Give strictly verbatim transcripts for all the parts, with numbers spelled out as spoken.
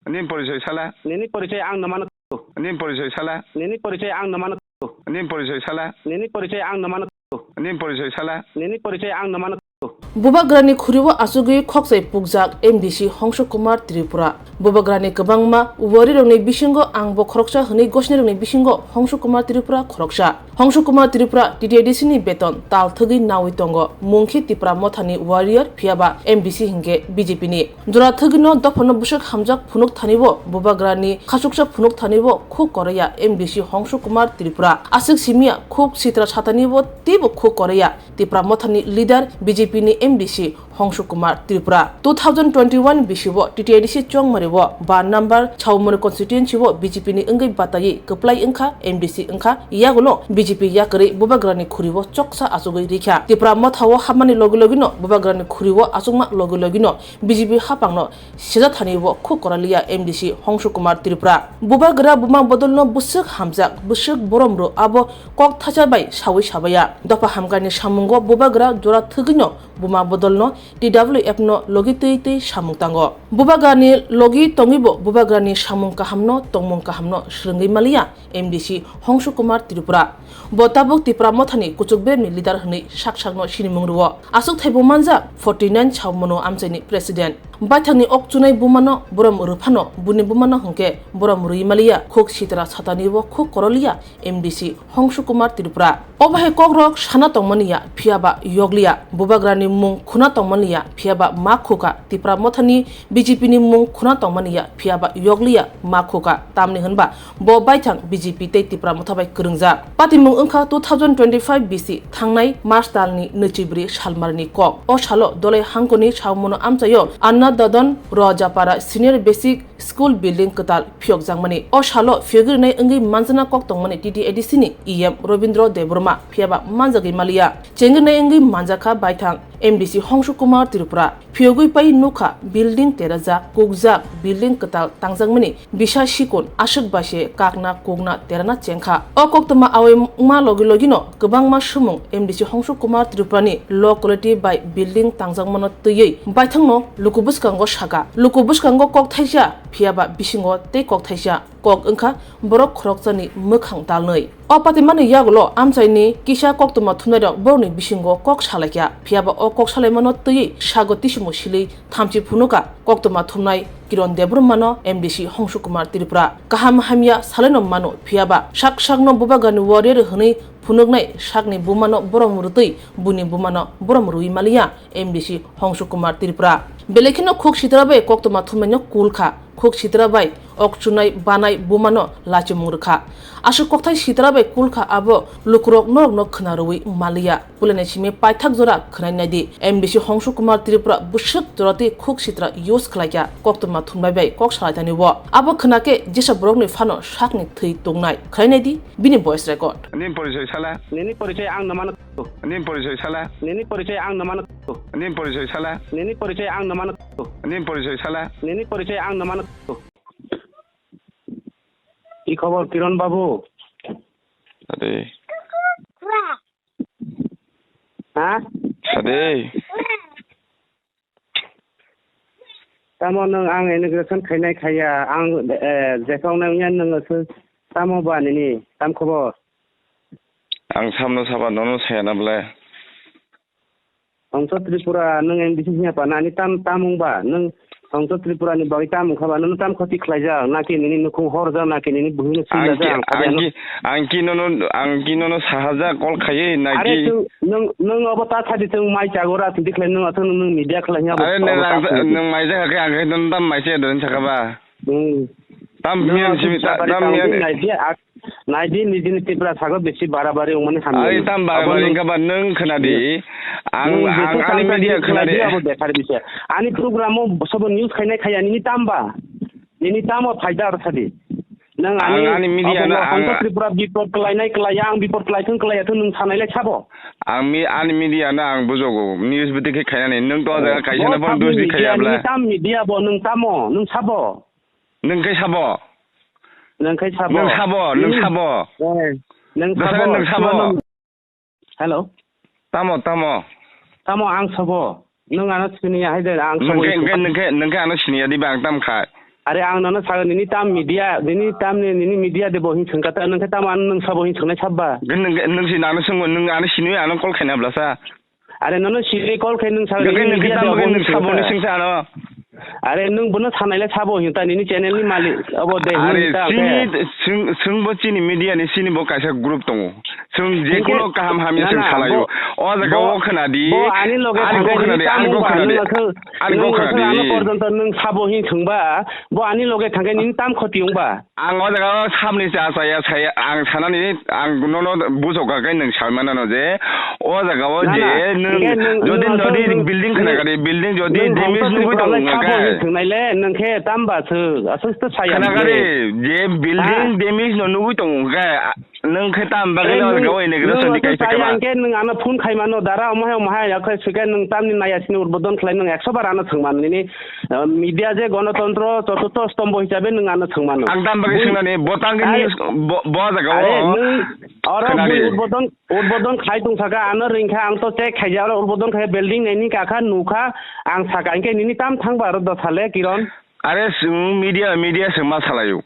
Nini porichoi sala. Nini porichoi ang no mano. Nini porichoi sala. Nini porichoi ang no mano. Nini porichoi sala. Nini porichoi ang no mano. Nini porichoi sala. Nini porichoi ang no mano. Bubagrani khuribo achugwi khoksai pukjak M D C Hongshu Kumar Tripura. Bubagrani kwbangma warirokni bisingo angbo khoroksa hwnwi gosnirokni bisingo Hongshu Kumar Tripura khoroksa. Hongshu Kumar Tripura T T A D C ni beton tal thwgwi nawi tongo, mung khe Tipra Mothani warrior, phiyaba M D C hinkhe B J P ni. Jora thwgwino dophano bwswk hamjak phunuk thanibo, bubagrani khachuksa phunuk thanibo khuk koraya M D C Hongshu Kumar Tripura. Aswk simiya khuk sitra satanibo teibo khuk koraya Tipra Mothani leader B J P ni M D C Hongshu Kumar Tripura. Two thousand twenty-one bisi o T T A D C Chongmari o ba number Chhaumoni constituency o B J P ni wngwi bataiwi kwplai wngkha, M D C wngkha, yagulo B J P yakarwi bubagrani khuri o choksa achugwi rikha. Tipra Motha o hapmani logi logino bubagrani khuri o achukma logi logino B J P hapangno sejak thani o khuk koraliya M D C Hongshu Kumar Tripura. Bubagra buma bodolno bwswk hamjak, bwswk borom rw abo kok thaisa bai sawi sabaya. Dopha hamkani samungo bubagra jora thwgwino buma bodolno T W F no logi twi twi samung tango. Bubagrani logi tongwibo bubagrani samung kahamno tongmung kahamno swrwngwi maliya M D C Hongshu Kumar Tripura. Bo tabuk Tipra Mothani kuchuk beremni leader hwnwi sak sakno sinimung rwo. Aswk thaibo manjak forty nine Chhaumoni amchaini president. Baithangni ok chunai bumano borom rwphano buni bumano hwnkhe borom rwi maliya, khuk sitra satanibo khuk koroliya M D C Hongshu Kumar Tripura. Obo hai kokrok sana tongmani ya, phiyaba yokliya. Bubagrani mung khuna tongmani ya, phiyaba ma khuka. Tipra Mothani B J P ni mung khuna tongmani ya, phiyaba yokliya, ma khuka. Tamni hwnba bo baithang B J P tei Tipra Motha bai kwrwngjak. Patimung wngkha two thousand twenty-five bisi thangnai March talni nwichibrwi salmarni kok. O salo Dolai hangkoni Chhaumoni amchaio Anna Dadan Rojapara Senior Basic School building kwtal phiyokjakmani. O salo phiyogwi rwnai wngwi manjakna kok tongmani T T A D C ni E M Robindra Debbarma phiyaba manjagwi maliya. Chengwi rwnai wngwi manjakha baithang M D C Hongshu Kumar Tripura. Phiyogwi pai nukha building terajak, kukjak, building kwtal tangjakmani bisa sikun aswk bai se kakna kukna terana chengkha. O koktwma awi wngma logi logino kwbangma sumung M D C Hongshu Kumar Tripurani low quality bai building tangjakmano twiwi baithangno luku bwskango saka. Luku bwskango kok thaisa, phiyaba bisingo tei kok thaisa. Kok wngkha borok khoroksani mwkhang talnwi. O patimani yagulo amchaini kisa koktwma thumnairok borokni bisingo kok salaikha. Phiyaba o kok salaimano twiwi sago tisimo silwi thamchi phunuka koktwma thumnai Kiron Debbarmano M D C Hongshu Kumar Tripura. Kaham hamya salaino mano, phiyaba sak sakno bubagrani warrior hwnwi phunuknai sakni bumano borom rwtwi buni bumano borom rwwi maliya M D C Hongshu Kumar Tripura. Belai kheno khuk sitra bai koktwma thumnaino kul kha. Khuk sitra bai ok chunai banai bumano lachimung rwkha. Aswk kokthai sitra bai kulkha abo lukurok norokno khwna rwui maliya. Puilani simi paithak jora khwnai naidi. M D C Hongshu Kumar Tripura bwswk jora twi khuk sitra use khlaikha koktwma thumbai bai kok salai tani o. Abo khwna khe jesa borokni phano sakni thwi tongnai. Khwnai naidi bini voice record. Nini porichoi sala. Nini porichoi ang no mano. Nini porichoi sala. Nini porichoi ang no mano. Nini porichoi sala. Nini porichoi ang no mano. Nini porichoi sala. Nini porichoi ang no mano. Ki khobor Kiron babu? Sade. Ha? Sade. Tamo nwng ang inauguration khainai khaiya, ang, eh, jephang nang yan nwng aswk tamo ba nini, tam khobor? Ang samno saba nono saya na bwle. Hongso Tripura, nwng M D C hiya pa, nani tam, tam wng ba? Nwng Hongso Tripura ni bagwi tam wng kha ba? Nwng tam khoti khlaijak, naki nini nukhung horjak, naki nini buhino Ang ki, swijak, ang ang ki, ang ki nono, ang ki nono sahajak call khaiwi, are naki? Chwng, nwng, nwng obo ta sadi chwng mai chago ra, chwng tikhlai nwng aswk nwng media khlai hiya bo Are nwng obo ta ang, sadi. Nwng mai jakha khe ang khe nono tam mai se don sakha ba? Hmm. Tam Nwng miyan aswk simi ta, sabari tam tangwi miyan. Naidi, ak-, naidi nijini Tripura sago bisi barabari wngmani hamya. Ai tam barabari Abo wngkha ba nwng khwnadi. Ang, nwng ang, jeto ani tangkha media nini khwnadi. Khwnadi abo dekhar bisa. Ani program o sobo news khainai khaiya nini tam ba? Nini tamo phaida ar sadi. Nwng Ang ani ani media abo no ang Hongso Tripura bipor kwlainai kwlaiya, ang bipor kwlaithwng kwlaiyathwng nwng sanailai sabo? Ang mi-, ani media no ang bujogo. News bwtwi khe khainani. Nwng to jaga kaisa no phone dos di khaiya bla. Nini tam media bo nwng tamo? Nwng sabo? Nwng khe sabo? Nwng khe sabo? Nwng sabo, nwng Hmm. sabo. Eh, nwng Bwsano sabo? nwng sabo? Hello? Tamo, tamo? Tamo ang sabo? Nwng ano siniya hai de, ang Nwng sabo khe, ito. Nwng khe, nwng khe, nwng khe ano siniya diba ang tam khai. Are ang nono sago nini tam media, nini tam ni, nini media de bo hin sengkata, nang khe tam ano nang sabo hin sengnai sabba. Nang, nang si nang sengmo, nang ano sinui ano call khaina blasa. Are nono siri call khai nung sa Gakai nini nung media khitam de bagai abo nung nung sabo sengsa. Ni sengsa ano. Are nung bono sanai le sabo hinta nini channel ni malik abo de Are hinta chini khe. Sing, sing bo chini media ni sini bo kaisa group tongo. Sing je Hinkhe kuno kaham hamya na, sing na, salayo. Bo, O jaga bo, o khna di. Bo ani loge Ani thangkai go khna nini di, ani tamo go ba khna di. Nung asal, Ani go nung khna asal ano di. Porjonto nung sabo hin sengba. Bo ani loge thangkai nini tam khoti wngba. Ang o jaga o samni cha cha ya saya ang sanani ang nono bujok kha khe nwng sai manano je o jaga o Na, je na. Nwng Hinkhe nwng, jodi nwng aswk jodi nwng, building khna nwng, gari building jodi nwng damage hongsa nugui Tripura tong lai wngkha khe. Sabo hinwi swngnai le nwng khe tamba swk aswk to saya Khna gari je building Ha? damage no nugui tong wngkha khe nwng khe tam bagwi Are no nwng, jaga o inauguration nwng di aswk kaisa saya kaba. Hinkhe nwng ano phone khai mano dara omo hai omo hai ya khe swkhe nwng tamni naya sini udbodon khlai nwng ekso bar ano swng mano nini Ah, media je gonotontro choturtho stombo hisabe nwng ano swngmano. Ang tam bagwi Bui- swngnani, bo tangwi Are- news, bo, bo jaga Are o nwng oro khwnadi. Bui udbodon, udbodon khai tong saka, ano ringkha, ang to check khaija, oro udbodon khai building naini kakha nukha, ang saka, hinkhe nini tam thangba aro dosale, Kiron? Are swng media, media swng ma salaio.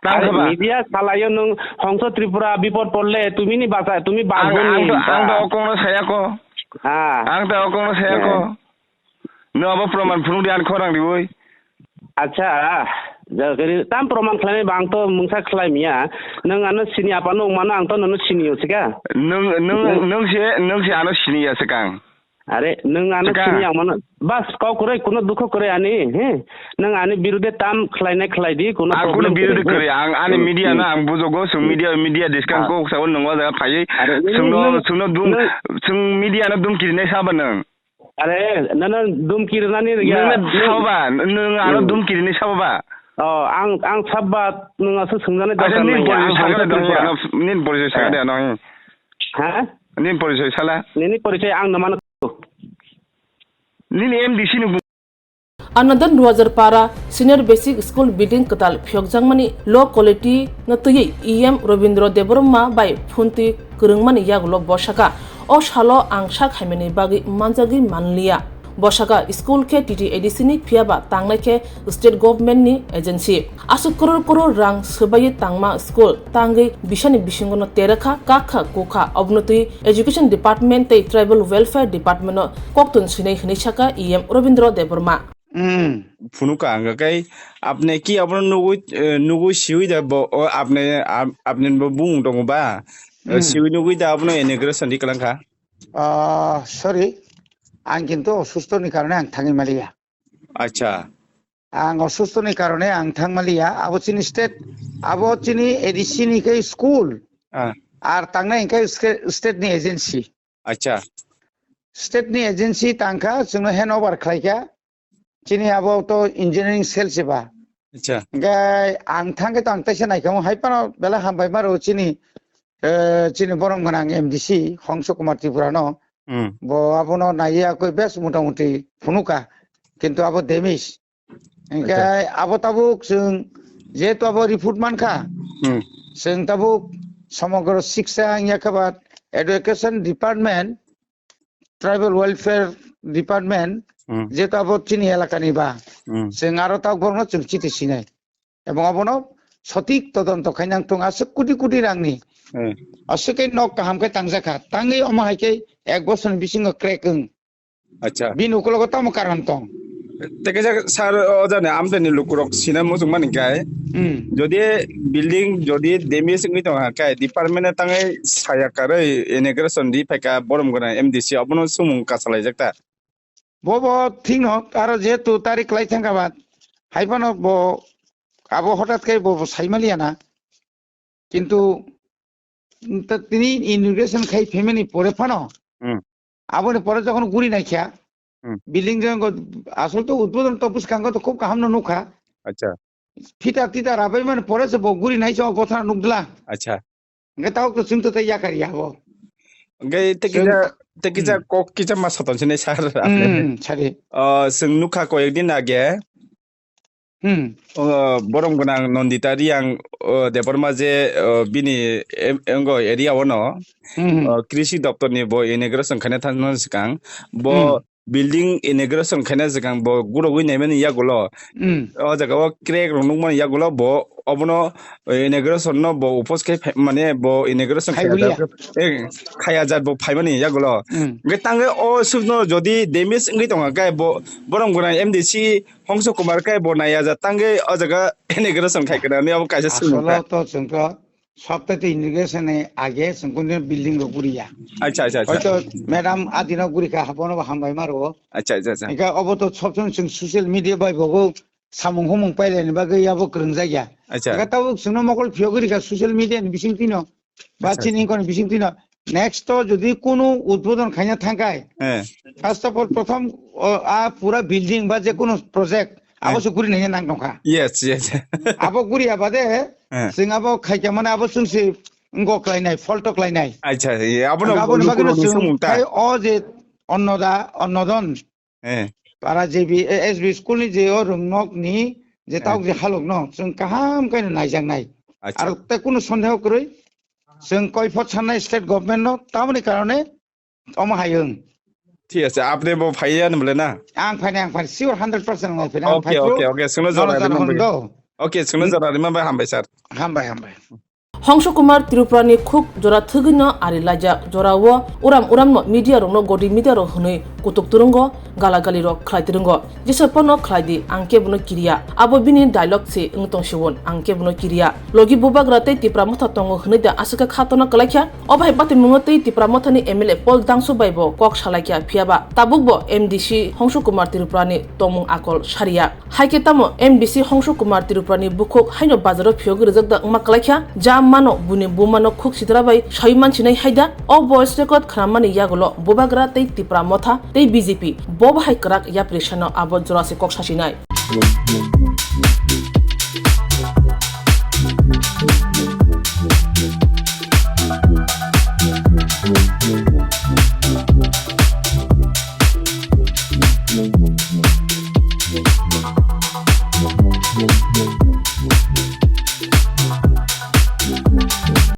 Tam Are khaba? Media salaio nwng hongso Tripura bipod porle, tumini basa, tumi Ang, bagoni ang to, ang to ba. Okongno sayako. Ah. Ang to okongno sayako. Eh. Nwng abo proman phunuk di, ani khorang riwi. Acha, ja, gari tam proman khlainai ba ang to mungsa khlai miya. Nwng ano sini apano wngmano ang to nono sini yo sika. Nwng, nwng, Nwng nwng se, nwng se ano sini ya swkang. Are, nwng ano Swkang. Sini ya mano. Bas, kau kwrwi, kuno dukho kwrwi ani, he? Nwng ani birude tam khlainai khlai di, kuno Ang kuno problem birude kwrwi, he? Kwrwi, ang ani Hmm, media hmm. No ang bujogo, swng media, media diskang Ah. Kok sao nwng o jaga phaiwi. Are, nwng, Swngno, nwng, swngno dum, nwng swng media no dum kirinai saba nwng. Are, nana dum kirinani riya. Nwng na Nwng saba, nwng ano Hmm. Dum kirini saba ba? Oh, ang, ang sabba nwng aswk swngjaknai Acha, dorkar nini nangya, porichoi ang sakha hongsa de, Tripura. Ano nini porichoi sakha de, Eh. Ano. Ha? Nini porichoi sala. Nini porichoi ang nwmano. Nini M D C ni bu- Anandan Ruajar Para Senior Basic School building kwtal phiyokjakmani low quality no twiwi E M Robindra Debbarma bai phuntwi kwrwngmani yagulo bosaka. O salo ang sak haimani bagwi manjagwi manliya. Bosaka school khe T T A D C ni phiyaba tangnai khe state government ni agency. Aswk crore crore rang swbaiwi tangma school tangwi bisani bisingono terakha, kakha, kukha, obwnotwi education department tei tribal welfare department no koktun sinai hwnwi saka E M Robindra Debbarma. Hmm. Phunukha ang khe, apne ki abono nugwi, eh, nugwi siwi da bo, o apne, ap-, apne bo bung tongo ba? Eh, Hmm. Siwi nugwi da abono inauguration di kwlangkha? Ah, sorry, ang kintu osustho ni karone ang thangwi maliya. Acha. Ang osustho ni karone ang thang maliya. Abo chini state, abo chini A D C ni khe school. Ah. Ar tangnai hwnkhe ske-, state ni agency. Acha. State ni agency tangkha, chwngno hand over khlaikha. Chini abo to engineering cell se ba. Acha. Hwnkhe ang thangkhe to ang teisa naikha, hai phano belai hambai maro chini, eh, chini borom gwnang M D C, Hongso Kumar Tripura no. Hmm. Bo abono naiya koi bes motamuti phunuka. Kintu abo damage. Hwnkhe Acha. Abo tabuk chwng jehetu abo report mankha, Hmm. Chwng tabuk somogro siksha wngya khe ba education department, tribal welfare department, Hmm. Jehetu abo chini elakani ba, Hmm. Chwng aro tabuk borokno chwng chiti sinai. Ebong abono sotik todonto khainang thung aswk koti koti rangni. Hmm. Aswk khe nok kaham khe tangjakha. Tangwi omo hai khe ek bosorni bisingo crack wng. Acha. Bini ukulogo tamo karon tong? Tei kaisa sir, o jani amchaini lukurok sina muchungmani khe, Hmm. Jodi building jodi damage wngwi tongkha khe department-o tangwi saya karwi inauguration di phaikha borom gwnang M D C, obono swngmung kasalaijak ta? Bo bo thikno aro jehetu tarik kwlai thangkha ba, hai phano bo abo hothat khe bo, bo sai maliya na. Kintu, ta-, tini inauguration khai phaimani pore phano, Hmm. Aboni pore jokhon guri naikha, Hmm. Building jang go, asol to udbodon to bwskango to khub kaham no nukha. Acha. Fitar titar abai mani pore se bo guri nai se o bothana nukdla. Acha. Hwnkhe tabuk to chwng to tei yakar ya bo. Hwnkhe tei Chwng kisa, tei kisa Hmm. Kok kisa ma saton sini sir. Hmm, sari. O, chwng nukha koyek din age. Hmm. O, borom gwnang Nandita Reang, o, Debbarma je, o, bini em-, engo area o no, Hmm. O, Krishi Doptor ni bo inauguration khaina thangna swkang, bo Hmm. building inauguration khaina swkang bo gurogwi naimani yagulo, Hmm. o jaga o crack rok nukmani yagulo bo obono, eh, inauguration no bo oppose khai phai, mane bo inauguration Khai khaya bulia. jat, eh, khaya jat bo phaimani yagulo. Hmm. Hwnkhe tangwi o swkno jodi damage wngwi tongkha khe bo, borok gwnang M D C Hongso Kumar khe bo naiya jat tangwi o jaga inauguration khai khe nani abo kaisa swngmung Asolo kha. To chwngkha Sopta tei inauguration ni age chwng kunu building rok guriya. Acha, acha, acha. Hoito madam adino gurikha, habono bo hambai maro. Acha, acha, acha. Eka obo to sob somoi chwng social media bai bogo samung humung pailani bagwi abo kwrwngjak ya. Acha. Eka tabuk chwngno mokol phiyok gurikha social media ni bising tino. Ba Acha, chini acha. Kon bising tino. Next to jodi kunu udbodon khaina thangkai. Eh. First of all, prothom, o, a pura building ba je kunu project, abo Eh. se guri nai nang tongkha. Yes, yes. Abo guri abade, Eh. Chwng abo khaikha mane abo chwng se ngo klainai, fault klainai. Acha, ye, abono Ang aboni bagwino guruni chwng samung ta. Khai o je onnoda, onnodon. Eh. Para J B, eh, S B school ni je o rwngnok ni je Eh. Tauk je halok no, chwng kaham kaino naijaknai. Acha. Aro te kunu sondeho kwrwi, chwng koi phot sannai state government no, tamoni karone omo hayung. Thik ase, apni bo phaiya ni bole na? Ang phainai, ang phainai, sure hundred percent ang phainai, ang Okay, phaipro. Okay, okay, sungno Nono jora jana rima bai. Hondo. Okay, sungno Hmm. Jora rima bai, hambai sir. Hambai, hambai. Hongso Kumar Tripura ni khuk jora thwgwino ari laijak jorao uram uramno media rokno godi media rok hwnwi kutuk twrwngo, gala gali rok khlai twrwngo. Jesa pono khlai di, ang kebono kiriya. Abo bini dialogue se wng tong siwon, ang kebono kiriya. Logi bubagra tei Tipra motha tongo hwnwi da aswk khe khatona kwlaikha. O bahai patwi mungo tei Tipra mothani M L A Paul Dangsu bai bo kok salaikha, phiyaba tabuk bo M D C Hongsu Kumar Tripura ni tongmung akol sariya. Hai khe tamo M D C Hongsu Kumar Tripura ni bukhuk haino bazaro phiyogwi rwjak da wngma kwlaikha, ja mano buini buma no khuk sitra bai sawi mansinai hai da. O voice record khwnamani yagulo bubagra tei Tipra motha tei B J P bo bahai kwrak yapri sano abo jora se kok sasinai.